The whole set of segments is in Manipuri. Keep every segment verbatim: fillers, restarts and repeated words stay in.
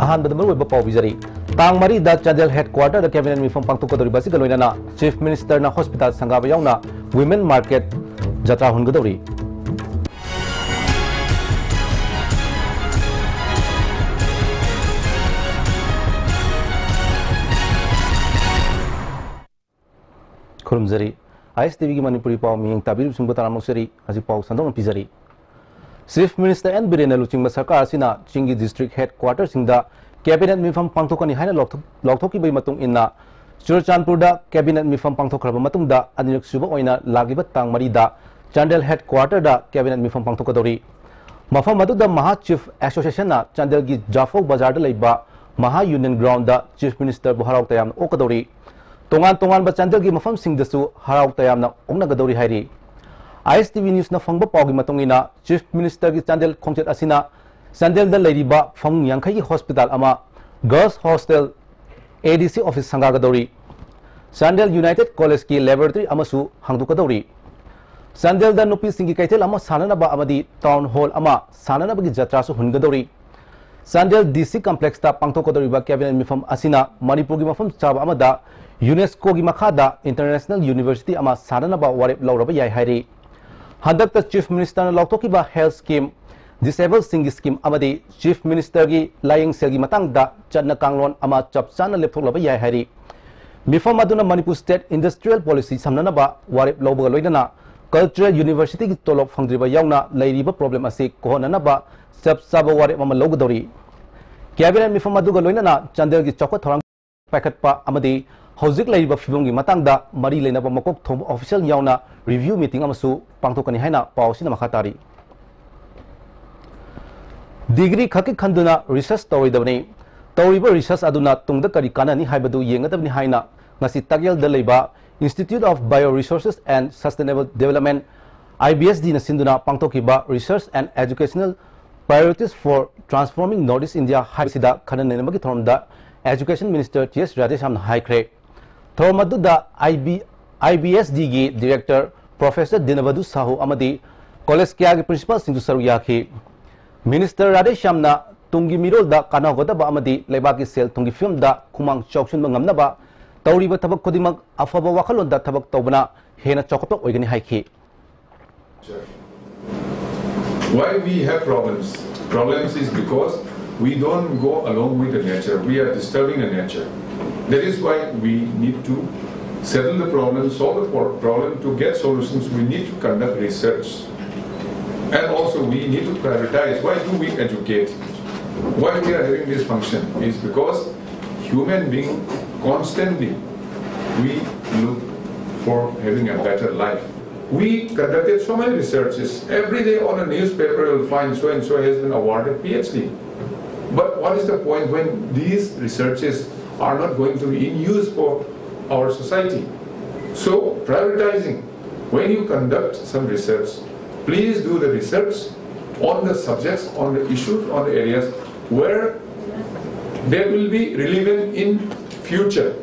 ꯑꯍꯥꯟꯕꯗ ꯃꯔꯨꯑꯣꯏꯕ ꯄꯥꯎ ꯄꯤꯖꯔꯤ꯫ ꯇꯥꯡ ꯃꯔꯤꯗ ꯆꯥꯟꯗꯦꯜ headquarter ꯗ cabinet ꯃꯤꯐꯝ ꯄꯥꯡꯊꯣꯛꯀꯗꯧꯔꯤꯕ ꯑꯁꯤꯒ ꯂꯣꯏꯅꯅ Chief Minister ꯅ hospital ꯁꯪꯒꯥꯕ ꯌꯥꯎꯅ women market ꯖꯇ꯭ꯔꯥ ꯍꯨꯟꯒꯗꯧꯔꯤ꯫ ꯈꯨꯔꯨꯝꯖꯔꯤ꯫ ꯑꯥꯏ ꯑꯦꯁ ꯇꯤ ꯚꯤ ꯒꯤ ꯃꯅꯤꯄꯨꯔꯤ ꯄꯥꯎ ꯃꯤꯠꯌꯦꯡ ꯇꯥꯕꯤꯔꯤꯕꯁꯤꯡꯕꯨ ꯇꯔꯥꯝꯅ ꯑꯣꯛꯆꯔꯤ꯫ ꯍꯧꯖꯤꯛ ꯄꯥꯎ ꯁꯟꯗꯣꯛꯅ ꯄꯤꯖꯔꯤ꯫ Chief Minister ꯑꯦꯟ ꯕꯤꯔꯦꯟꯅ ꯂꯨꯆꯤꯡꯕ ꯁꯔꯀꯥꯔ ꯑꯁꯤꯅ ꯆꯤꯡꯒꯤ district headquarter ꯁꯤꯡꯗ cabinet ꯃꯤꯐꯝ ꯄꯥꯡꯊꯣꯛꯀꯅꯤ ꯍꯥꯏꯅ ꯂꯥꯎꯊꯣꯛ-, ꯂꯥꯎꯊꯣꯛꯈꯤꯕꯒꯤ ꯃꯇꯨꯡ ꯏꯟꯅ, ꯆꯨꯔꯆꯥꯟꯄꯨꯔꯗ cabinet ꯃꯤꯐꯝ ꯄꯥꯡꯊꯣꯛꯈ꯭ꯔꯕ ꯃꯇꯨꯡꯗ, ꯑꯅꯤꯔꯛ ꯁꯨꯕ ꯑꯣꯏꯅ ꯂꯥꯛꯂꯤꯕ ꯇꯥꯡ ꯃꯔꯤꯗ ꯆꯥꯟꯗꯦꯜ headquarter ꯗ cabinet ꯃꯤꯐꯝ ꯄꯥꯡꯊꯣꯛꯀꯗꯧꯔꯤ꯫ ꯃꯐꯝ ꯑꯗꯨꯗ ꯃꯍꯥ Chief Association ꯅ ꯆꯥꯟꯗꯦꯜꯒꯤ ꯖꯥꯐꯧ ꯕꯖꯥꯔꯗ ꯂꯩꯕ ꯃꯍꯥ Union Ground ꯗ Chief Minister ꯕꯨ ꯍꯔꯥꯎ ꯇꯌꯥꯝꯅ ꯑꯣꯛꯀꯗꯧꯔꯤ꯫ ꯇꯣꯉꯥꯟ ꯇꯣꯉꯥꯟꯕ ꯆꯥꯟꯗꯦꯜꯒꯤ ꯃꯐꯝꯁꯤꯡꯗꯁꯨ ꯍꯔꯥꯎ ꯇꯌꯥꯝꯅ ꯑꯣꯛꯅꯒꯗꯧꯔꯤ ꯍꯥꯏꯔꯤ꯫ ꯑꯥꯏ ꯑꯦꯁ ꯇꯤ ꯚꯤ News ꯅ ꯐꯪꯕ ꯄꯥꯎꯒꯤ ꯃꯇꯨꯡ ꯏꯟꯅ, Chief Minister ꯒꯤ ꯆꯥꯟꯗꯦꯜ ꯈꯣꯡꯆꯠ ꯑꯁꯤꯅ ꯆꯥꯟꯗꯦꯜꯗ ꯂꯩꯔꯤꯕ ꯐꯃꯨꯡ ꯌꯥꯡꯈꯩꯒꯤ hospital ꯑꯃ, girls hostel, A D C office ꯁꯪꯒꯥꯒꯗꯧꯔꯤ꯫ Chandel United College ꯀꯤ laboratory ꯑꯃꯁꯨ ꯍꯥꯡꯗꯣꯛꯀꯗꯧꯔꯤ꯫ ꯆꯥꯟꯗꯦꯜꯗ ꯅꯨꯄꯤꯁꯤꯡꯒꯤ ꯀꯩꯊꯦꯜ ꯑꯃ ꯁꯥꯅꯅꯕ ꯑꯃꯗꯤ town hall ꯑꯃ ꯁꯥꯅꯅꯕꯒꯤ ꯖꯇ꯭ꯔꯥꯁꯨ ꯍꯨꯟꯒꯗꯧꯔꯤ꯫ ꯆꯥꯟꯗꯦꯜ D C Complex ꯇ ꯄꯥꯡꯊꯣꯛꯀꯗꯧꯔꯤꯕ cabinet ꯃꯤꯐꯝ ꯑꯁꯤꯅ ꯃꯅꯤꯄꯨꯔꯒꯤ ꯃꯐꯝ ꯆꯥꯕ ꯑꯃꯗ UNESCO ꯒꯤ ꯃꯈꯥꯗ international university ꯑꯃ ꯁꯥꯅꯅꯕ ꯋꯥꯔꯦꯞ ꯂꯧꯔꯕ ꯌꯥꯏ ꯍꯥꯏꯔꯤ꯫ ꯍꯟꯗꯛꯇ Chief Minister ꯅ ꯂꯥꯎꯊꯣꯛꯈꯤꯕ health scheme, disabled ꯁꯤꯡꯒꯤ scheme ꯑꯃꯗꯤ Chief Minister ꯒꯤ ꯂꯥꯏꯌꯦꯡ ꯁꯦꯜꯒꯤ ꯃꯇꯥꯡꯗ ꯆꯠꯅ ꯀꯥꯡꯂꯣꯟ ꯑꯃ ꯆꯞ ꯆꯥꯅ ꯂꯦꯞꯊꯣꯛꯂꯕ ꯌꯥꯏ ꯍꯥꯏꯔꯤ꯫ ꯃꯤꯐꯝ ꯑꯗꯨꯅ ꯃꯅꯤꯄꯨꯔ state industrial policy ꯁꯝꯅꯅꯕ ꯋꯥꯔꯦꯞ ꯂꯧꯕꯒ ꯂꯣꯏꯅꯅ cultural university ꯒꯤ ꯇꯣꯂꯣꯞ ꯐꯪꯗ꯭ꯔꯤꯕ ꯌꯥꯎꯅ ꯂꯩꯔꯤꯕ problem ꯑꯁꯤ ꯀꯣꯛꯍꯟꯅꯅꯕ ꯆꯞ ꯆꯥꯕ ꯋꯥꯔꯦꯞ ꯑꯃ ꯂꯧꯒꯗꯧꯔꯤ꯫ Cabinet ꯃꯤꯐꯝ ꯑꯗꯨꯒ ꯂꯣꯏꯅꯅ ꯆꯥꯟꯗꯦꯜꯒꯤ ꯆꯥꯎꯈꯠ ꯊꯧꯔꯥꯡ ꯄꯥꯏꯈꯠꯄ ꯑꯃꯗꯤ ꯍꯧꯖꯤꯛ ꯂꯩꯔꯤꯕ ꯐꯤꯕꯝꯒꯤ ꯃꯇꯥꯡꯗ ꯃꯔꯤ ꯂꯩꯅꯕ ꯃꯀꯣꯛ ꯊꯣꯡꯕ official ꯌꯥꯎꯅ review meeting ꯑꯃꯁꯨ ꯄꯥꯡꯊꯣꯛꯀꯅꯤ ꯍꯥꯏꯅ ꯄꯥꯎ ꯑꯁꯤꯅ ꯃꯈꯥ ꯇꯥꯔꯤ꯫ Degree ꯈꯛꯀꯤ ꯈꯟꯗꯨꯅ research ꯇꯧꯔꯣꯏꯗꯕꯅꯤ꯫ ꯇꯧꯔꯤꯕ research ꯑꯗꯨꯅ ꯇꯨꯡꯗ ꯀꯔꯤ ꯀꯥꯟꯅꯅꯤ ꯍꯥꯏꯕꯗꯨ ꯌꯦꯡꯒꯗꯕꯅꯤ ꯍꯥꯏꯅ ꯉꯁꯤ ꯇꯥꯛꯌꯦꯜꯗ ꯂꯩꯕ Institute of Bioresources and Sustainable Development, I B S D ꯅ ꯁꯤꯟꯗꯨꯅ ꯄꯥꯡꯊꯣꯛꯈꯤꯕ Research and Educational Priorities for Transforming North East India ꯍꯥꯏꯕꯁꯤꯗ ꯈꯟꯅ ꯅꯩꯅꯕꯒꯤ ꯊꯧꯔꯝꯗ Education Minister T S ꯔꯥꯙꯦꯁ꯭ꯌꯥꯝꯅ ꯍꯥꯏꯈ꯭ꯔꯦ꯫ ꯊꯧꯔꯝ ꯑꯗꯨꯗ I B, I B S D ꯒꯤ Director Professor ꯗꯤꯅꯕꯗꯨ ꯁꯥꯍꯨ ꯑꯃꯗꯤ college ꯀꯌꯥꯒꯤ principal ꯁꯤꯡꯁꯨ ꯁꯔꯨꯛ ꯌꯥꯈꯤ꯫ Minister ꯔꯥꯙꯦꯁ꯭ꯌꯥꯝꯅ ꯇꯨꯡꯒꯤ ꯃꯤꯔꯣꯜꯗ ꯀꯥꯟꯅꯒꯗꯕ ꯑꯃꯗꯤ ꯂꯩꯕꯥꯛꯀꯤ ꯁꯦꯜ ꯊꯨꯝꯒꯤ ꯐꯤꯕꯝꯗ ꯈꯨꯃꯥꯡ ꯆꯥꯎꯁꯤꯟꯕ ꯉꯝꯅꯕ ꯇꯧꯔꯤꯕ ꯊꯕꯛ ꯈꯨꯗꯤꯡꯃꯛ ꯑꯐꯕ ꯋꯥꯈꯜꯂꯣꯟꯗ ꯊꯕꯛ ꯇꯧꯕꯅ ꯍꯦꯟꯅ ꯆꯥꯎꯈꯠꯄ ꯑꯣꯏꯒꯅꯤ ꯍꯥꯏꯈꯤ꯫ Why we have problems? Problems is because we don't go along with the nature. We are disturbing the nature. That is why we need to settle the problem, solve the pro- problem. To get solutions, we need to conduct research. And also, we need to prioritize. Why do we educate? Why we are having this function is because human being constantly we look for having a better life. We conducted so many researches. Every day on a newspaper, you'll find so and so has been awarded P H D. But what is the point when these researches are not going to be in use for our society? So, prioritizing, when you conduct some research, please do the research on the subjects, on the issues, on the areas where they will be relevant in future.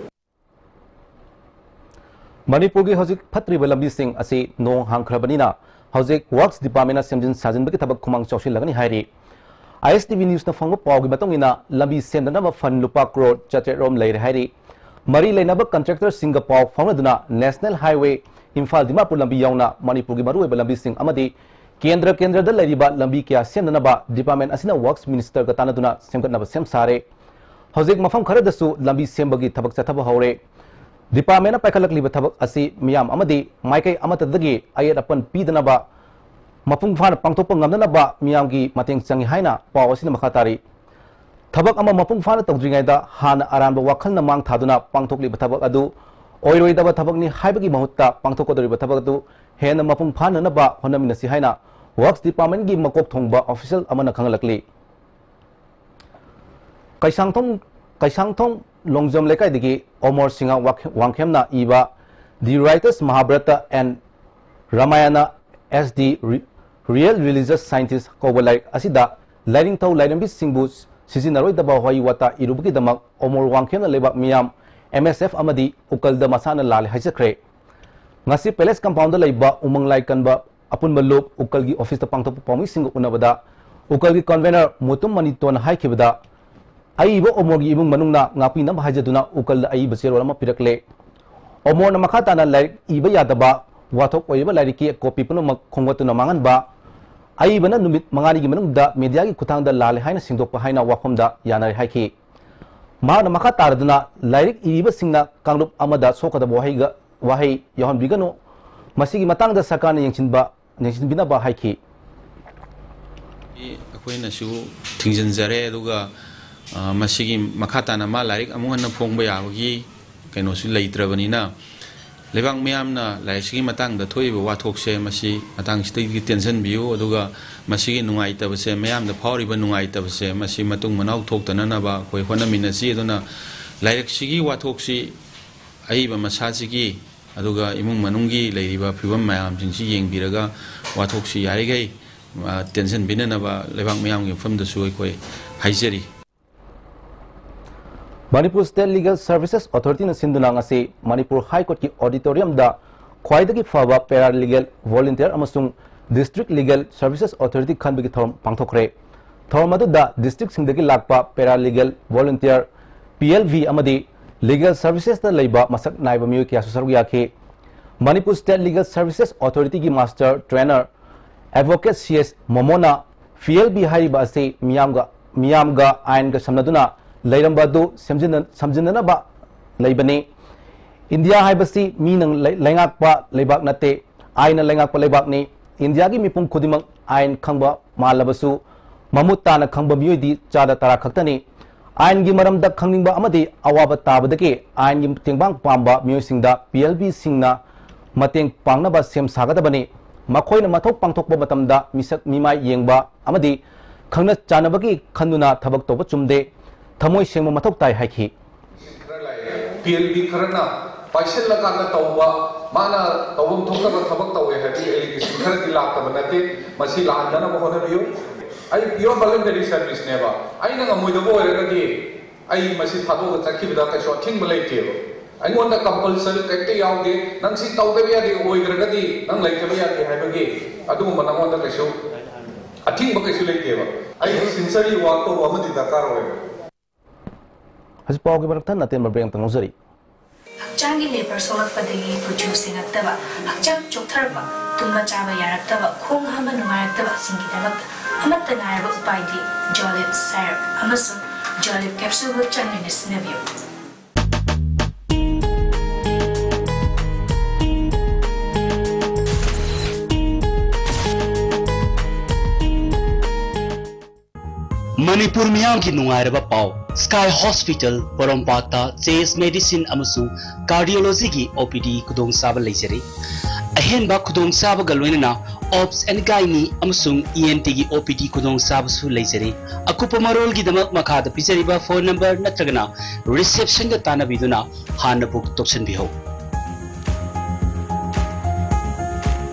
ꯃꯅꯤꯄꯨꯔꯒꯤ ꯍꯧꯖꯤꯛ ꯐꯠꯇ꯭ꯔꯤꯕ ꯂꯝꯕꯤꯁꯤꯡ ꯑꯁꯤ ꯅꯣꯡ ꯍꯥꯡꯈ꯭ꯔꯕꯅꯤꯅ ꯍꯧꯖꯤꯛ ꯋꯥꯔꯛꯁ ꯗꯤꯄꯥꯔꯠꯃꯦꯟꯅ ꯁꯦꯝꯖꯤꯟ ꯁꯥꯖꯤꯟꯕꯒꯤ ꯊꯕꯛ ꯈꯨꯃꯥꯡ ꯆꯥꯎꯁꯤꯜꯂꯒꯅꯤ ꯍꯥꯏꯔꯤ꯫ ꯑꯥꯏ ꯑꯦꯁ ꯇꯤ ꯚꯤ ꯅ꯭ꯌꯨꯁꯅ ꯐꯪꯕ ꯄꯥꯎꯒꯤ ꯃꯇꯨꯡ ꯏꯟꯅ ꯂꯝꯕꯤ ꯁꯦꯝꯅꯅꯕ ꯐꯟ ꯂꯨꯄꯥ ꯀ꯭ꯔꯣꯔ ꯆꯥꯇ꯭ꯔꯦꯠ ꯔꯣꯝ ꯂꯩꯔꯦ ꯍꯥꯏꯔꯤ꯫ ꯃꯔꯤ ꯂꯩꯅꯕ ꯀꯟꯇ꯭ꯔꯦꯛꯇꯔꯁꯤꯡꯒ ꯄꯥꯎ ꯐꯥꯎꯅꯗꯨꯅ ꯅꯦꯁꯅꯦꯜ ꯍꯥꯏꯋꯦ ꯏꯝꯐꯥꯜ ꯗꯤꯃꯥꯄꯨꯔ ꯂꯝꯕꯤ ꯌꯥꯎꯅ ꯃꯅꯤꯄꯨꯔꯒꯤ ꯃꯔꯨꯑꯣꯏꯕ ꯂꯝꯕꯤꯁꯤꯡ ꯑꯃꯗꯤ ꯀꯦꯟꯗ꯭ꯔ ꯀꯦꯟꯗ꯭ꯔꯗ ꯂꯩꯔꯤꯕ ꯂꯝꯕꯤ ꯀꯌꯥ ꯁꯦꯝꯅꯅꯕ ꯗꯤꯄꯥꯔꯠꯃꯦꯟ ꯑꯁꯤꯅ ꯋꯥꯔꯛꯁ ꯃꯤꯅꯤꯁꯇꯔꯒ ꯇꯥꯟꯅꯗꯨꯅ ꯁꯦꯝꯒꯠꯅꯕ ꯁꯦꯝ ꯁꯥꯔꯦ꯫ ꯍꯧꯖꯤꯛ ꯃꯐꯝ ꯈꯔꯗꯁꯨ ꯂꯝꯕꯤ ꯁꯦꯝꯕꯒꯤ ꯊꯕꯛ ꯆꯠꯊꯕ ꯍꯧꯔꯦ꯫ ꯗꯤꯄꯥꯔꯠꯃꯦꯟꯅ ꯄꯥꯏꯈꯠꯂꯛꯂꯤꯕ ꯊꯕꯛ ꯑꯁꯤ ꯃꯤꯌꯥꯝ ꯑꯃꯗꯤ ꯃꯥꯏꯀꯩ ꯑꯃꯠꯇꯗꯒꯤ ꯑꯌꯦꯠ ꯑꯄꯟ ꯄꯤꯗꯅꯕ ꯃꯄꯨꯡ ꯐꯥꯅ ꯄꯥꯡꯊꯣꯛꯄ ꯉꯝꯅꯅꯕ ꯃꯤꯌꯥꯝꯒꯤ ꯃꯇꯦꯡ ꯆꯪꯏ ꯍꯥꯏꯅ ꯄꯥꯎ ꯑꯁꯤꯅ ꯃꯈꯥ ꯇꯥꯔꯤ꯫ ꯊꯕꯛ ꯑꯃ ꯃꯄꯨꯡ ꯐꯥꯅ ꯇꯧꯗ꯭ꯔꯤꯉꯩꯗ ꯍꯥꯟꯅ ꯑꯔꯥꯟꯕ ꯋꯥꯈꯜꯅ ꯃꯥꯡ ꯊꯥꯗꯨꯅ ꯄꯥꯡꯊꯣꯛꯂꯤꯕ ꯊꯕꯛ ꯑꯗꯨ ꯑꯣꯏꯔꯣꯏꯗꯕ ꯊꯕꯛꯅꯤ ꯍꯥꯏꯕꯒꯤ ꯃꯍꯨꯠꯇ ꯄꯥꯡꯊꯣꯛꯀꯗꯧꯔꯤꯕ ꯊꯕꯛ ꯑꯗꯨ ꯍꯦꯟꯅ ꯃꯄꯨꯡ ꯐꯥꯅꯅꯕ ꯍꯣꯠꯅꯃꯤꯟꯅꯁꯤ ꯍꯥꯏꯅ ꯋꯥꯔꯛꯁ ꯗꯤꯄꯥꯔꯠꯃꯦꯟꯒꯤ ꯃꯀꯣꯛ ꯊꯣꯡꯕ ꯑꯣꯐꯤꯁꯤꯌꯦꯜ ꯑꯃꯅ ꯈꯪꯍꯜꯂꯛꯂꯤ꯫ ꯀꯩꯁꯥꯡꯊꯣꯡ ꯀꯩꯁꯥꯡꯊꯣꯡ ꯂꯣꯡꯖꯝ ꯂꯩꯀꯥꯏꯗꯒꯤ ꯑꯣꯃꯣꯔ ꯁꯤꯡꯍ ꯋꯥꯛ- ꯋꯥꯡꯈꯦꯝꯅ ꯏꯕ The Writers Mahabharata and Ramayana as the Re- Real Religious Scientist ꯀꯧꯕ ꯂꯥꯏꯔꯤꯛ ꯑꯁꯤꯗ ꯂꯥꯏꯅꯤꯡꯊꯧ ꯂꯥꯏꯔꯦꯝꯕꯤꯁꯤꯡꯕꯨ ꯁꯤꯖꯤꯟꯅꯔꯣꯏꯗꯕ ꯋꯥꯍꯩ ꯋꯥꯇꯥ ꯏꯔꯨꯕꯒꯤꯗꯃꯛ ꯑꯣꯃꯣꯔ ꯋꯥꯡꯈꯦꯝꯅ ꯂꯩꯕꯥꯛ ꯃꯤꯌꯥꯝ, ꯑꯦꯝ ꯑꯦꯁ ꯑꯦꯐ ꯑꯃꯗꯤ ꯎꯀꯜꯗ ꯃꯁꯥꯅ ꯂꯥꯜꯂꯦ ꯍꯥꯏꯖꯈ꯭ꯔꯦ꯫ ꯉꯁꯤ ꯄꯦꯂꯦꯁ ꯀꯝꯄꯥꯎꯟꯗ ꯂꯩꯕ ꯎꯃꯪ ꯂꯥꯏ ꯀꯟꯕ ꯑꯄꯨꯟꯕ ꯂꯨꯞ ꯎꯀꯜꯒꯤ ꯑꯣꯐꯤꯁꯇ ꯄꯥꯡꯊꯣꯛꯄ ꯄꯥꯎꯃꯤꯁꯤꯡꯒ ꯎꯅꯕꯗ ꯎꯀꯜꯒꯤ convener ꯃꯨꯇꯨꯝ ꯃꯅꯤꯇꯣꯟꯅ ꯍꯥꯏꯈꯤꯕꯗ, ꯑꯏꯕ ꯑꯣꯃꯣꯔꯒꯤ ꯏꯃꯨꯡ ꯃꯅꯨꯡꯅ ꯉꯥꯛꯄꯤꯅꯕ ꯍꯥꯏꯖꯗꯨꯅ ꯎꯀꯜꯗ ꯑꯏꯕ ꯆꯦꯔꯣꯜ ꯑꯃ ꯄꯤꯔꯛꯂꯦ꯫ ꯑꯣꯃꯣꯔꯅ ꯃꯈꯥ ꯇꯥꯅ ꯂꯥꯏꯔꯤꯛ ꯏꯕ ꯌꯥꯗꯕ, ꯋꯥꯊꯣꯛ ꯑꯣꯏꯔꯤꯕ ꯂꯥꯏꯔꯤꯛꯀꯤ copy ꯄꯨꯝꯅꯃꯛ ꯈꯣꯝꯒꯠꯇꯨꯅ ꯃꯥꯡꯍꯟꯕ, ꯑꯏꯕꯅ ꯅꯨꯃꯤꯠ ꯃꯉꯥꯅꯤꯒꯤ ꯃꯅꯨꯡꯗ mediaꯒꯤ ꯈꯨꯠꯊꯥꯡꯗ ꯂꯥꯜꯂꯦ ꯍꯥꯏꯅ ꯁꯦꯡꯗꯣꯛꯄ ꯍꯥꯏꯅ ꯋꯥꯐꯝꯗ ꯌꯥꯅꯔꯦ ꯍꯥꯏꯈꯤ꯫ ꯃꯍꯥꯛꯅ ꯃꯈꯥ ꯇꯥꯔꯗꯨꯅ ꯂꯥꯏꯔꯤꯛ ꯏꯔꯤꯕꯁꯤꯡꯅ ꯀꯥꯡꯂꯨꯞ ꯑꯃꯗ ꯁꯣꯛꯀꯗꯕ ꯋꯥꯍꯩꯒ, ꯋꯥꯍꯩ ꯌꯥꯎꯍꯟꯕꯤꯒꯅꯨ, ꯃꯁꯤꯒꯤ ꯃꯇꯥꯡꯗ ꯁꯔꯀꯥꯔꯅ ꯌꯦꯡꯁꯤꯟꯕ, ꯌꯦꯡꯁꯤꯟꯕꯤꯅꯕ ꯍꯥꯏꯈꯤ꯫ ꯑꯩꯈꯣꯏꯅꯁꯨ ꯊꯤꯡꯖꯤꯟꯖꯔꯦ, ꯑꯗꯨꯒ, ꯑ, ꯃꯁꯤꯒꯤ ꯃꯈꯥ ꯇꯥꯅ ꯃꯥ ꯂꯥꯏꯔꯤꯛ ꯑꯃꯨꯛ ꯍꯟꯅ ꯐꯣꯡꯕ ꯌꯥꯕꯒꯤ ꯀꯩꯅꯣꯁꯨ ꯂꯩꯇ꯭ꯔꯕꯅꯤꯅ, ꯂꯩꯕꯥꯛ ꯃꯤꯌꯥꯝꯅ ꯂꯥꯏꯔꯤꯛꯁꯤꯒꯤ ꯃꯇꯥꯡꯗ ꯊꯣꯛꯏꯕ ꯋꯥꯊꯣꯛꯁꯦ ꯃꯁꯤ ꯃꯇꯥꯡꯁꯤꯗꯒꯤ ꯇꯦꯟꯁꯤꯟꯕꯤꯌꯨ, ꯑꯗꯨꯒ ꯃꯁꯤꯒꯤ ꯅꯨꯡꯉꯥꯏꯇꯕꯁꯦ, ꯃꯌꯥꯝꯗ ꯐꯥꯎꯔꯤꯕ ꯅꯨꯡꯉꯥꯏꯇꯕꯁꯦ ꯃꯁꯤ ꯃꯇꯨꯡ ꯃꯅꯥꯎ ꯊꯣꯛꯇꯅꯅꯕ ꯑꯩꯈꯣꯏ ꯍꯣꯠꯅꯃꯤꯟꯅꯁꯤ꯫ ꯑꯗꯨꯅ ꯂꯥꯏꯔꯤꯛꯁꯤꯒꯤ ꯋꯥꯊꯣꯛꯁꯤ ꯑꯏꯕ ꯃꯁꯥꯁꯤꯒꯤ ꯑꯗꯨꯒ ꯏꯃꯨꯡ ꯃꯅꯨꯡꯒꯤ ꯂꯩꯔꯤꯕ ꯐꯤꯕꯝ ꯃꯌꯥꯝꯁꯤꯡꯁꯤ ꯌꯦꯡꯕꯤꯔꯒ ꯋꯥꯊꯣꯛꯁꯤ ꯌꯥꯔꯤꯈꯩ, ꯑ, ꯇꯦꯟꯁꯤꯟꯕꯤꯅꯅꯕ ꯂꯩꯕꯥꯛ ꯃꯤꯌꯥꯝꯒꯤ ꯃꯐꯝꯗꯁꯨ ꯑꯩꯈꯣꯏ ꯍꯥꯏꯖꯔꯤ꯫ ꯃꯅꯤꯄꯨꯔ State Legal Services Authorityꯅ ꯁꯤꯟꯗꯨꯅ ꯉꯁꯤ ꯃꯅꯤꯄꯨꯔ High Courtꯀꯤ auditoriumꯗ ꯈ꯭ꯋꯥꯏꯗꯒꯤ ꯐꯕ paralegal volunteer ꯑꯃꯁꯨꯡ District Legal Services Authority ꯈꯟꯕꯒꯤ ꯊꯧꯔꯝ ꯄꯥꯡꯊꯣꯛꯈ꯭ꯔꯦ꯫ ꯊꯧꯔꯝ ꯑꯗꯨꯗ districtꯁꯤꯡꯗꯒꯤ ꯂꯥꯛꯄ paralegal volunteer, P L V ꯑꯃꯗꯤ legal servicesꯇ ꯂꯩꯕ ꯃꯁꯛ ꯅꯥꯏꯕ ꯃꯤꯑꯣꯏ ꯀꯌꯥꯁꯨ ꯁꯔꯨꯛ ꯌꯥꯈꯤ꯫ Manipur State Legal Services Authorityꯒꯤ master trainer Advocate C S ꯃꯣꯃꯣꯅ P L V ꯍꯥꯏꯔꯤꯕ ꯑꯁꯤ ꯃꯤꯌꯥꯝꯒ, ꯃꯤꯌꯥꯝꯒ ꯑꯥꯏꯟꯒ ꯁꯝꯅꯗꯨꯅ ꯂꯩꯔꯝꯕ ꯑꯗꯨ ꯁꯦꯝꯖꯤꯟꯅ-, ꯁꯝꯖꯤꯟꯅꯅꯕ ꯂꯩꯕꯅꯤ꯫ ꯏꯟꯗꯤꯌꯥ ꯍꯥꯏꯕꯁꯤ ꯃꯤꯅ ꯂꯩ-, ꯂꯩꯉꯥꯛꯄ ꯂꯩꯕꯥꯛ ꯅꯠꯇꯦ, ꯑꯥꯏꯟꯅ ꯂꯩꯉꯥꯛꯄ ꯂꯩꯕꯥꯛꯅꯤ꯫ ꯏꯟꯗꯤꯌꯥꯒꯤ ꯃꯤꯄꯨꯝ ꯈꯨꯗꯤꯡꯃꯛ ꯑꯥꯏꯟ ꯈꯪꯕ ꯃꯥꯜꯂꯕꯁꯨ, ꯃꯃꯨꯠ ꯇꯥꯅ ꯈꯪꯕ ꯃꯤꯑꯣꯏꯗꯤ ꯆꯥꯗ ꯇꯔꯥ ꯈꯛꯇꯅꯤ꯫ ꯑꯥꯏꯟꯒꯤ ꯃꯔꯝꯗ ꯈꯪꯅꯤꯡꯕ ꯑꯃꯗꯤ ꯑꯋꯥꯕ ꯇꯥꯕꯗꯒꯤ ꯑꯥꯏꯟꯒꯤ ꯇꯦꯡꯕꯥꯡ ꯄꯥꯝꯕ ꯃꯤꯑꯣꯏꯁꯤꯡꯗ P L Vꯁꯤꯡꯅ ꯃꯇꯦꯡ ꯄꯥꯡꯅꯕ ꯁꯦꯝ ꯁꯥꯒꯗꯕꯅꯤ꯫ ꯃꯈꯣꯏꯅ ꯃꯊꯧ ꯄꯥꯡꯊꯣꯛꯄ ꯃꯇꯝꯗ ꯃꯤꯁꯛ ꯃꯤꯃꯥꯏ ꯌꯦꯡꯕ ꯑꯃꯗꯤ ꯈꯪꯅ ꯆꯥꯟꯅꯕꯒꯤ ꯈꯟꯗꯨꯅ ꯊꯕꯛ ꯇꯧꯕ ꯆꯨꯝꯗꯦ꯫ ꯊꯃꯣꯏ ꯁꯦꯡꯕ ꯃꯊꯧ ꯇꯥꯏ ꯍꯥꯏꯈꯤ꯫ ꯈꯔ ꯂꯩ꯫ P L V ꯈꯔꯅ ꯄꯥꯏꯁꯤꯜꯂꯀꯥꯟꯗ ꯇꯧꯕ, ꯃꯥꯅ ꯇꯧꯐꯝ ꯊꯣꯛꯇꯕ ꯊꯕꯛ ꯇꯧꯋꯦ ꯍꯥꯏꯕꯒꯤ allegation ꯈꯔꯗꯤ ꯂꯥꯛꯇꯕ ꯅꯠꯇꯦ꯫ ꯃꯁꯤ ꯂꯥꯛꯍꯟꯗꯅꯕ ꯍꯣꯠꯅꯕꯤꯌꯨ꯫ ꯑꯩ pure voluntary serviceꯅꯦꯕ꯫ ꯑꯩꯅ ꯉꯝꯃꯣꯏꯗꯕ ꯑꯣꯏꯔꯒꯗꯤ ꯑꯩ ꯃꯁꯤ ꯊꯥꯗꯣꯛꯑꯒ ꯆꯠꯈꯤꯕꯗ ꯀꯩꯁꯨ ꯑꯊꯤꯡꯕ ꯂꯩꯇꯦꯕ꯫ ꯑꯩꯉꯣꯟꯗ compulsory ꯀꯔꯤꯝꯇ ꯌꯥꯎꯗꯦ꯫ "ꯅꯪ ꯁꯤ ꯇꯧꯗꯕ ꯌꯥꯗꯦ, ꯑꯣꯏꯈ꯭ꯔꯒꯗꯤ ꯅꯪ ꯂꯩꯇꯕ ꯌꯥꯗꯦ" ꯍꯥꯏꯕꯒꯤ ꯑꯗꯨꯒꯨꯝꯕ ꯅꯉꯣꯟꯗ ꯀꯩꯁꯨ ꯑꯊꯤꯡꯕ ꯀꯩꯁꯨ ꯂꯩꯇꯦꯕ꯫ ꯑꯩ ꯁꯤꯟꯁꯔꯤ ꯋꯥꯛ ꯇꯧꯕ ꯑꯃꯗꯤ ꯗꯔꯀꯥꯔ ꯑꯣꯏꯕ꯫ ꯍꯧꯖꯤꯛ ꯄꯥꯎꯒꯤ ꯃꯔꯛꯇ ꯅꯇꯦꯟꯕ ꯕ꯭ꯔꯦꯛ ꯑꯃꯇ ꯉꯥꯎꯖꯔꯤ꯫ ꯍꯛꯆꯥꯡꯒꯤ ꯂꯦꯕꯔ ꯁꯣꯛꯂꯛꯄꯗꯒꯤ ꯀꯨꯆꯨ ꯁꯦꯡꯉꯛꯇꯕ, ꯍꯛꯆꯥꯡ ꯆꯣꯛꯊꯔꯛꯄ, ꯇꯨꯝꯕ ꯆꯥꯕ ꯌꯥꯔꯛꯇꯕ, ꯈꯣꯡ ꯍꯥꯝꯕ ꯅꯨꯡꯉꯥꯏꯔꯛꯇꯕꯁꯤꯡꯒꯤꯗꯃꯛꯇ ꯑꯃꯠꯇ ꯉꯥꯏꯔꯕ ꯎꯄꯥꯏꯗꯤ ꯖꯣꯂꯤꯞ ꯁꯥꯏꯔꯞ ꯑꯃꯁꯨꯡ ꯖꯣꯂꯤꯞ ꯀꯦꯞꯁꯨꯜꯕꯨ ꯆꯥꯡ ꯅꯥꯏꯅ ꯁꯤꯖꯤꯟꯅꯕꯤꯌꯨ꯫ ꯃꯅꯤꯄꯨꯔ ꯃꯤꯌꯥꯝꯒꯤ ꯅꯨꯡꯉꯥꯏꯔꯕ ꯄꯥꯎ, ꯁ꯭ꯀꯥꯏ ꯍꯣꯁꯄꯤꯇꯥꯜ ꯄꯣꯔꯣꯝꯄꯥꯠꯇ ꯆꯦꯁ ꯃꯦꯗꯤꯁꯤꯟ ꯑꯃꯁꯨꯡ ꯀꯥꯔꯗꯤꯑꯣꯂꯣꯖꯤꯒꯤ ꯑꯣ ꯄꯤ ꯗꯤ ꯈꯨꯗꯣꯡꯆꯥꯕ ꯂꯩꯖꯔꯤ꯫ ꯑꯍꯦꯟꯕ ꯈꯨꯗꯣꯡꯆꯥꯕꯒ ꯂꯣꯏꯅꯅ ꯑꯣꯞꯁ ꯑꯦꯟ ꯒꯥꯏꯅꯤ ꯑꯃꯁꯨꯡ ꯏ ꯑꯦꯟ ꯇꯤꯒꯤ ꯑꯣ ꯄꯤ ꯗꯤ ꯈꯨꯗꯣꯡꯆꯥꯕꯁꯨ ꯂꯩꯖꯔꯤ꯫ ꯑꯀꯨꯞꯄ ꯃꯔꯣꯜꯒꯤꯗꯃꯛ ꯃꯈꯥꯗ ꯄꯤꯖꯔꯤꯕ ꯐꯣꯟ ꯅꯝꯕꯔ ꯅꯠꯇ꯭ꯔꯒꯅ ꯔꯤꯁꯦꯞꯁꯟꯒ ꯇꯥꯟꯅꯕꯤꯗꯨꯅ ꯍꯥꯟꯅ book ꯇꯧꯁꯤꯟꯕꯤꯍꯧ꯫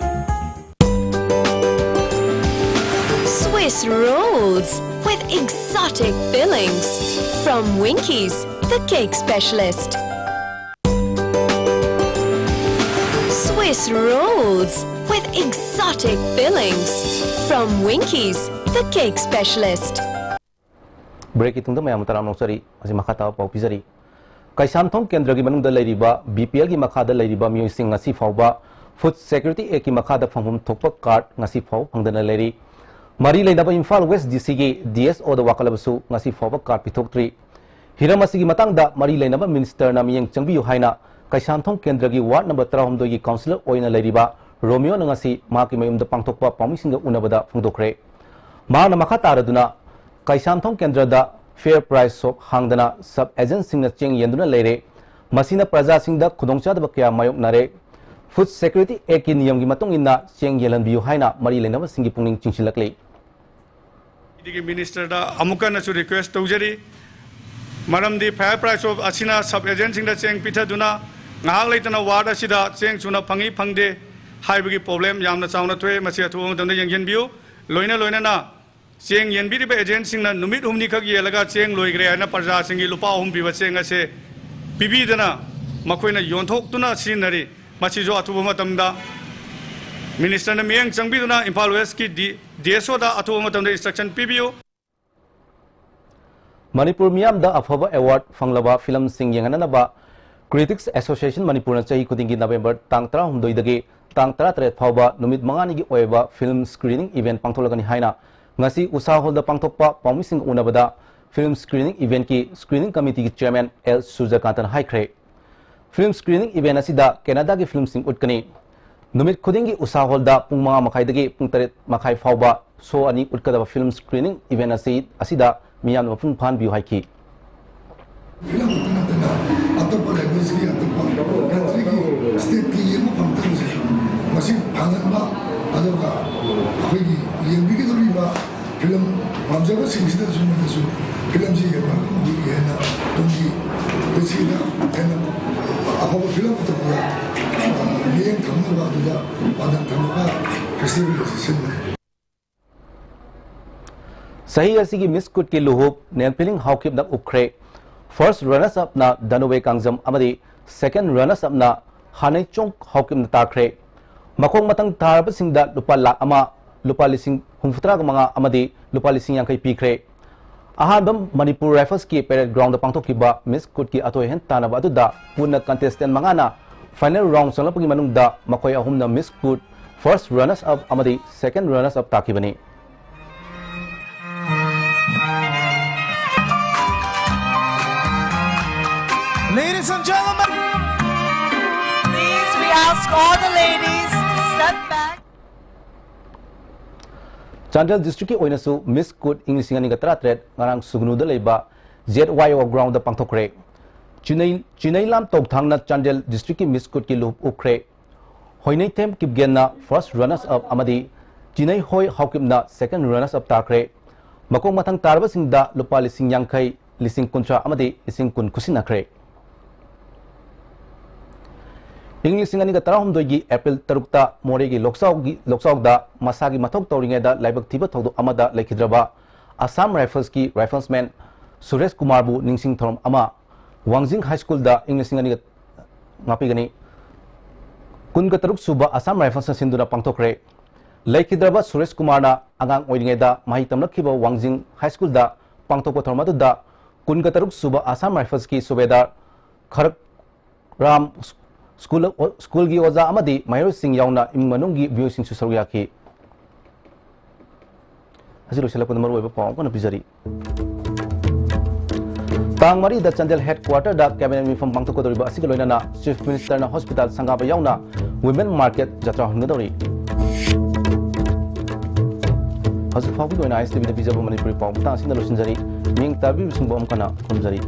Swiss rolls with exotic fillings from Winkies, the cake specialist. Swiss rolls with exotic fillings from Winkies, the cake specialist. ꯕ꯭ꯔꯦꯛꯀꯤ ꯇꯨꯡꯗ ꯃꯌꯥꯝ ꯇꯔꯥꯝꯅ ꯑꯣꯛꯆꯔꯤ꯫ ꯍꯧꯖꯤꯛ ꯃꯈꯥ ꯇꯥꯕ ꯄꯥꯎ ꯄꯤꯖꯔꯤ꯫ ꯀꯩꯁꯥꯝꯊꯣꯡ ꯀꯦꯟꯗ꯭ꯔꯒꯤ ꯃꯅꯨꯡꯗ ꯂꯩꯔꯤꯕ ꯕꯤ ꯄꯤ ꯑꯦꯜꯒꯤ ꯃꯈꯥꯗ ꯂꯩꯔꯤꯕ ꯃꯤꯑꯣꯏꯁꯤꯡ ꯉꯁꯤ ꯐꯥꯎꯕ ꯐꯨꯗ ꯁꯦꯀ꯭ꯌꯨꯔꯤꯇꯤ ꯑꯦꯛꯀꯤ ꯃꯈꯥꯗ ꯐꯪꯐꯝ ꯊꯣꯛꯄ ꯀꯥꯔꯗ ꯉꯁꯤ ꯐꯥꯎ ꯐꯪꯗꯅ ꯂꯩꯔꯤ꯫ ꯃꯔꯤ ꯂꯩꯅꯕ ꯏꯝꯐꯥꯜ ꯋꯦꯁ ꯗꯤ ꯁꯤꯒꯤ ꯗꯤ ꯑꯦꯁ ꯑꯣꯗ ꯋꯥꯀꯠꯂꯕꯁꯨ ꯉꯁꯤ ꯐꯥꯎꯕ ꯀꯥꯔꯗ ꯄꯤꯊꯣꯛꯇ꯭ꯔꯤ꯫ ꯍꯤꯔꯝ ꯑꯁꯤꯒꯤ ꯃꯇꯥꯡꯗ ꯃꯔꯤ ꯂꯩꯅꯕ ꯃꯤꯅꯤꯁꯇꯔꯅ ꯃꯤꯠꯌꯦꯡ ꯆꯪꯕꯤꯌꯨ ꯍꯥꯏꯅ ꯀꯩꯁꯥꯝꯊꯣꯡ ꯀꯦꯟꯗ꯭ꯔꯒꯤ ꯋꯥꯔꯗ ꯅꯝꯕꯔ ꯇꯔꯥꯍꯨꯝꯗꯣꯏꯒꯤ ꯀꯥꯎꯟꯁꯤꯂꯔ ꯑꯣꯏꯅ ꯂꯩꯔꯤꯕ ꯔꯣꯃꯤꯌꯣꯅ ꯉꯁꯤ ꯃꯍꯥꯛꯀꯤ ꯃꯌꯨꯝꯗ ꯄꯥꯡꯊꯣꯛꯄ ꯄꯥꯎꯃꯤꯁꯤꯡꯒ ꯎꯅꯕꯗ ꯐꯣꯡꯗꯣꯛꯈ꯭ꯔꯦ꯫ ꯃꯍꯥꯛꯅ ꯃꯈꯥ ꯇꯥꯔꯗꯨꯅ, ꯀꯩꯁꯥꯝꯊꯣꯡ ꯀꯦꯟꯗ꯭ꯔꯗ ꯐꯤꯌꯔ ꯄ꯭ꯔꯥꯏꯁ ꯁꯣꯞ ꯍꯥꯡꯗꯅ ꯁꯕ ꯑꯦꯖꯦꯟꯠꯁꯤꯡꯅ ꯆꯦꯡ ꯌꯦꯟꯗꯨꯅ ꯂꯩꯔꯦ꯫ ꯃꯁꯤꯅ ꯄ꯭ꯔꯖꯥꯁꯤꯡꯗ ꯈꯨꯗꯣꯡꯆꯥꯗꯕ ꯀꯌꯥ ꯃꯥꯌꯣꯛꯅꯔꯦ꯫ ꯐꯨꯗ ꯁꯦꯀ꯭ꯌꯨꯔꯤꯇꯤ ꯑꯦꯛꯀꯤ ꯅꯤꯌꯝꯒꯤ ꯃꯇꯨꯡ ꯏꯟꯅ ꯆꯦꯡ ꯌꯦꯜꯍꯟꯕꯤꯌꯨ ꯍꯥꯏꯅ ꯃꯔꯤ ꯂꯩꯅꯕꯁꯤꯡꯒꯤ ꯄꯨꯛꯅꯤꯡ ꯆꯤꯡꯁꯤꯜꯂꯛꯂꯤ꯫ ꯑꯩꯒꯤ ꯃꯤꯅꯤꯁꯇꯔꯗ ꯑꯃꯨꯛ ꯍꯟꯅꯁꯨ ꯔꯤꯀ꯭ꯋꯦꯁ ꯇꯧꯖꯔꯤ, ꯃꯔꯝꯗꯤ ꯐꯤꯌꯔ ꯄ꯭ꯔꯥꯏꯁ ꯁꯣꯞ ꯑꯁꯤꯅ ꯁꯕ ꯑꯦꯖꯦꯟꯠꯁꯤꯡꯗ ꯆꯦꯡ ꯄꯤꯊꯗꯨꯅ ꯉꯥꯏꯍꯥꯛ ꯂꯩꯇꯅ ꯋꯥꯔꯗ ꯑꯁꯤꯗ ꯆꯦꯡ ꯁꯨꯅ ꯐꯪꯏ ꯐꯪꯗꯦ ꯍꯥꯏꯕꯒꯤ ꯄ꯭ꯔꯣꯕ꯭ꯂꯦꯝ ꯌꯥꯝꯅ ꯆꯥꯎꯅ ꯊꯣꯛꯑꯦ꯫ ꯃꯁꯤ ꯑꯊꯨꯕ ꯃꯇꯝꯗ ꯌꯦꯡꯁꯤꯟꯕꯤꯌꯨ꯫ ꯂꯣꯏꯅ ꯂꯣꯏꯅꯅ ꯆꯦꯡ ꯌꯦꯟꯕꯤꯔꯤꯕ ꯑꯦꯖꯦꯟꯠꯁꯤꯡꯅ ꯅꯨꯃꯤꯠ ꯍꯨꯝꯅꯤꯈꯛ ꯌꯦꯜꯂꯒ ꯆꯦꯡ ꯂꯣꯏꯈ꯭ꯔꯦ ꯍꯥꯏꯅ ꯄ꯭ꯔꯖꯥꯁꯤꯡꯒꯤ ꯂꯨꯄꯥ ꯑꯍꯨꯝ ꯄꯤꯕ ꯆꯦꯡ ꯑꯁꯦ ꯄꯤꯕꯤꯗꯅ ꯃꯈꯣꯏꯅ ꯌꯣꯟꯊꯣꯛꯇꯨꯅ ꯁꯤꯖꯤꯟꯅꯔꯤ꯫ ꯃꯁꯤꯁꯨ ꯑꯊꯨꯕ ꯃꯇꯝꯗ ꯃꯤꯅꯤꯁꯇꯔꯅ ꯃꯤꯠꯌꯦꯡ ꯆꯪꯕꯤꯗꯨꯅ ꯏꯝꯐꯥꯜ ꯋꯦꯁꯀꯤ ꯗꯤ-, ꯗꯤ ꯑꯦꯁ ꯑꯣꯗ ꯑꯊꯨꯕ ꯃꯇꯝꯗ instruction ꯄꯤꯕꯤꯌꯨ꯫ ꯃꯅꯤꯄꯨꯔ ꯃꯤꯌꯥꯝꯗ ꯑꯐꯕ award ꯐꯪꯂꯕ ꯐꯤꯂꯝꯁꯤꯡ ꯌꯦꯡꯍꯟꯅꯅꯕ Critics Association ꯃꯅꯤꯄꯨꯔꯅ ꯆꯍꯤ ꯈꯨꯗꯤꯡꯒꯤ ꯅꯕꯦꯝꯕꯔ ꯇꯥꯡ ꯇꯔꯥꯍꯨꯝꯗꯣꯏꯗꯒꯤ ꯇꯥꯡ ꯇꯔꯥꯇꯔꯦꯠ ꯐꯥꯎꯕ ꯅꯨꯃꯤꯠ ꯃꯉꯥꯅꯤꯒꯤ ꯑꯣꯏꯕ film screening event ꯄꯥꯡꯊꯣꯛꯂꯒꯅꯤ ꯍꯥꯏꯅ ꯉꯁꯤ ꯎꯁꯥ ꯍꯣꯜꯗ ꯄꯥꯡꯊꯣꯛꯄ ꯄꯥꯎꯃꯤꯁꯤꯡ ꯎꯅꯕꯗ film screening eventꯀꯤ screening committeeꯒꯤ chairman ꯑꯦꯜ ꯁꯨꯔꯖꯀꯥꯟꯇꯅ ꯍꯥꯏꯈ꯭ꯔꯦ꯫ Film screening event ꯑꯁꯤꯗ ꯀꯦꯅꯥꯗꯥꯒꯤ filmꯁꯤꯡ ꯎꯠꯀꯅꯤ꯫ ꯅꯨꯃꯤꯠ ꯈꯨꯗꯤꯡꯒꯤ ꯎꯁꯥ ꯍꯣꯜꯗ ꯄꯨꯡ ꯃꯉꯥ ꯃꯈꯥꯏꯗꯒꯤ ꯄꯨꯡ ꯇꯔꯦꯠ ꯃꯈꯥꯏ ꯐꯥꯎꯕ show ꯑꯅꯤ ꯎꯠꯀꯗꯕ film screening event ꯑꯁꯤ, ꯑꯁꯤꯗ ꯃꯤꯌꯥꯝꯅ ꯃꯄꯨꯡ ꯐꯥꯍꯟꯕꯤꯌꯨ ꯍꯥꯏꯈꯤ꯫ ꯐꯤꯂꯝ ꯈꯛꯇ ꯅꯠꯇꯅ ꯑꯇꯣꯞꯄ languageꯀꯤ, ꯑꯇꯣꯞꯄ countryꯒꯤ, stateꯀꯤ ꯌꯦꯡꯕ ꯐꯪꯗꯕꯁꯦ ꯃꯁꯤ ꯐꯪꯍꯟꯕ, ꯑꯗꯨꯒ ꯑꯩꯈꯣꯏꯒꯤ ꯌꯦꯡꯕꯤꯒꯗꯧꯔꯤꯕ film ꯄꯥꯝꯖꯕꯁꯤꯡꯁꯤꯗꯁꯨ ꯃꯣꯏꯗꯁꯨ filmꯁꯤ ꯌꯦꯡꯕ ꯃꯈꯣꯏꯒꯤ ꯍꯦꯟꯅ ꯇꯨꯡꯒꯤ ꯄꯨꯟꯁꯤꯗ ꯍꯦꯟꯅ ꯑꯐꯕ film ꯄꯨꯊꯣꯛꯄꯗ, ꯑ, ꯃꯤꯠꯌꯦꯡ ꯊꯝꯅꯕ, ꯑꯗꯨꯗ ꯄꯥꯟꯗꯝ ꯊꯝꯃꯒ festival ꯑꯁꯤ ꯁꯤꯟꯕꯅꯤ꯫ ꯆꯍꯤ ꯑꯁꯤꯒꯤ Miss Kutꯀꯤ ꯂꯨꯍꯨꯞ ꯅꯦꯟꯄꯤꯂꯤꯡ ꯍꯥꯎꯀꯤꯞꯅ ꯎꯞꯈ꯭ꯔꯦ꯫ First runners upꯅ ꯙꯅꯨꯕꯦ ꯀꯥꯡꯖꯝ ꯑꯃꯗꯤ second runners upꯅ ꯍꯥꯅꯩꯆꯣꯡ ꯍꯥꯎꯀꯤꯞꯅ ꯇꯥꯈ꯭ꯔꯦ꯫ ꯃꯈꯣꯡ ꯃꯊꯪ ꯊꯥꯔꯕꯁꯤꯡꯗ ꯂꯨꯄꯥ ꯂꯥꯈ ꯑꯃ, ꯂꯨꯄꯥ ꯂꯤꯁꯤꯡ ꯍꯨꯝꯐꯨꯇꯔꯥꯒ ꯃꯉꯥ ꯑꯃꯗꯤ ꯂꯨꯄꯥ ꯂꯤꯁꯤꯡ ꯌꯥꯡꯈꯩ ꯄꯤꯈ꯭ꯔꯦ꯫ ꯑꯍꯥꯟꯕ ꯃꯅꯤꯄꯨꯔ ꯔꯥꯏꯐꯜꯁꯀꯤ parade groundꯗ ꯄꯥꯡꯊꯣꯛꯈꯤꯕ Miss Kutꯀꯤ ꯑꯊꯣꯏ ꯑꯍꯦꯟ ꯇꯥꯟꯅꯕ ꯑꯗꯨꯗ ꯄꯨꯟꯅ contestant ꯃꯉꯥꯅ final round ꯆꯪꯂꯛꯄꯒꯤ ꯃꯅꯨꯡꯗ ꯃꯈꯣꯏ ꯑꯍꯨꯝꯅ Miss Kut first runners up ꯑꯃꯗꯤ second runners up ꯇꯥꯈꯤꯕꯅꯤ꯫ Ladies and gentlemen, please, we ask all the ladies to step back. Chandel districtꯀꯤ ꯑꯣꯏꯅꯁꯨ Miss Kut ꯏꯪ ꯂꯤꯁꯤꯡ ꯑꯅꯤꯒ ꯇꯔꯥꯇꯔꯦꯠ ꯉꯔꯥꯡ ꯁꯨꯒꯅꯨꯗ ꯂꯩꯕ Z Y O groundꯗ ꯄꯥꯡꯊꯣꯛꯈ꯭ꯔꯦ꯫ ꯆꯤꯅꯩ, ꯆꯤꯅꯩꯂꯥꯝ ꯇꯧꯊꯥꯡꯅ Chandel districtꯀꯤ Miss Kutꯀꯤ ꯂꯨꯞ ꯎꯞꯈ꯭ꯔꯦ꯫ ꯍꯣꯏꯅꯩꯊꯦꯝ ꯀꯤꯞꯒꯦꯟꯅ first runners up ꯑꯃꯗꯤ ꯆꯤꯅꯩꯍꯣꯏ ꯍꯥꯎꯀꯤꯞꯅ second runners up ꯇꯥꯈ꯭ꯔꯦ꯫ ꯃꯈꯣꯡ ꯃꯊꯪ ꯇꯥꯔꯕꯁꯤꯡꯗ ꯂꯨꯄꯥ ꯂꯤꯁꯤꯡ ꯌꯥꯡꯈꯩ, ꯂꯤꯁꯤꯡ ꯀꯨꯟꯊ꯭ꯔꯥ ꯑꯃꯗꯤ ꯂꯤꯁꯤꯡ ꯀꯨꯟ ꯈꯨꯠꯁꯤꯟꯅꯈ꯭ꯔꯦ꯫ ꯏꯪ ꯂꯤꯁꯤꯡ ꯑꯅꯤꯒ ꯇꯔꯥꯍꯨꯝꯗꯣꯏꯒꯤ April ꯇꯔꯨꯛꯇ ꯃꯣꯔꯦꯒꯤ ꯂꯣꯛꯆꯥꯎꯒꯤ, ꯂꯣꯛꯆꯥꯎꯗ ꯃꯁꯥꯒꯤ ꯃꯊꯧ ꯇꯧꯔꯤꯉꯩꯗ ꯂꯥꯏꯕꯛ ꯊꯤꯕ ꯊꯧꯗꯣꯛ ꯑꯃꯗ ꯂꯩꯈꯤꯗ꯭ꯔꯕ Assam Riflesꯀꯤ riflesman ꯁꯨꯔꯦꯁ ꯀꯨꯃꯥꯔꯕꯨ ꯅꯤꯡꯁꯤꯡ ꯊꯧꯔꯝ ꯑꯃ ꯋꯥꯡꯖꯤꯡ High Schoolꯗ ꯏꯪ ꯂꯤꯁꯤꯡ ꯑꯅꯤꯒ, ꯉꯥꯛꯄꯤꯒꯅꯤ꯫ ꯀꯨꯟꯒ ꯇꯔꯨꯛ ꯁꯨꯕ ꯑꯁꯥꯝ ꯔꯥꯏꯐꯜꯁꯅ ꯁꯤꯟꯗꯨꯅ ꯄꯥꯡꯊꯣꯛꯈ꯭ꯔꯦ꯫ ꯂꯩꯈꯤꯗ꯭ꯔꯕ ꯁꯨꯔꯦꯁ ꯀꯨꯃꯥꯔꯅ ꯑꯉꯥꯡ ꯑꯣꯏꯔꯤꯉꯩꯗ ꯃꯍꯩ ꯇꯝꯂꯛꯈꯤꯕ ꯋꯥꯡꯖꯤꯡ ꯍꯥꯏ ꯁ꯭ꯀꯨꯜꯗ ꯄꯥꯡꯊꯣꯛꯄ ꯊꯧꯔꯝ ꯑꯗꯨꯗ ꯀꯨꯟꯒ ꯇꯔꯨꯛ ꯁꯨꯕ ꯑꯁꯥꯝ ꯔꯥꯏꯐꯜꯁꯀꯤ ꯁꯨꯕꯦꯗꯥꯔ ꯈꯔꯛ ꯔꯥꯝ, ꯁ꯭ꯀꯨꯜ, ꯁ꯭ꯀꯨꯜꯒꯤ ꯑꯣꯖꯥ ꯑꯃꯗꯤ ꯃꯍꯩꯔꯣꯏꯁꯤꯡ ꯌꯥꯎꯅ ꯏꯃꯨꯡ ꯃꯅꯨꯡꯒꯤ ꯃꯤꯑꯣꯏꯁꯤꯡꯁꯨ ꯁꯔꯨꯛ ꯌꯥꯈꯤ꯫ ꯑꯁꯤ ꯂꯣꯏꯁꯤꯜꯂꯛꯄꯗ ꯃꯔꯨꯑꯣꯏꯕ ꯄꯥꯎ ꯑꯃꯨꯛ ꯍꯟꯅ ꯄꯤꯖꯔꯤ꯫ ꯇꯥꯡ ꯃꯔꯤꯗ ꯆꯥꯟꯗꯦꯜ ꯍꯦꯗ ꯀ꯭ꯋꯥꯇꯔꯗ ꯀꯦꯕꯤꯅꯦꯠ ꯃꯤꯐꯝ ꯄꯥꯡꯊꯣꯛꯀꯗꯧꯔꯤꯕ ꯑꯁꯤꯒ ꯂꯣꯏꯅꯅ ꯆꯤꯐ ꯃꯤꯅꯤꯁꯇꯔꯅ ꯍꯣꯁꯄꯤꯇꯥꯜ ꯁꯪꯒꯥꯕ ꯌꯥꯎꯅ ꯋꯤꯃꯦꯟ ꯃꯥꯔꯀꯦꯠ ꯖꯇ꯭ꯔꯥ ꯍꯣꯟꯒꯗꯧꯔꯤ꯫ ꯍꯧꯖꯤꯛ ꯐꯥꯎꯕꯒꯤ ꯑꯣꯏꯅ ꯑꯥꯏ ꯑꯦꯁ ꯇꯤ ꯚꯤꯗ ꯄꯤꯖꯕ ꯃꯅꯤꯄꯨꯔꯤ ꯄꯥꯎ ꯃꯇꯥꯡ ꯑꯁꯤꯗ ꯂꯣꯏꯁꯤꯟꯖꯔꯤ꯫ ꯃꯤꯡ ꯇꯥꯕꯤꯕꯁꯤꯡꯕꯨ ꯑꯃꯨꯛ ꯍꯟꯅ ꯈꯨꯔꯨꯝꯖꯔꯤ꯫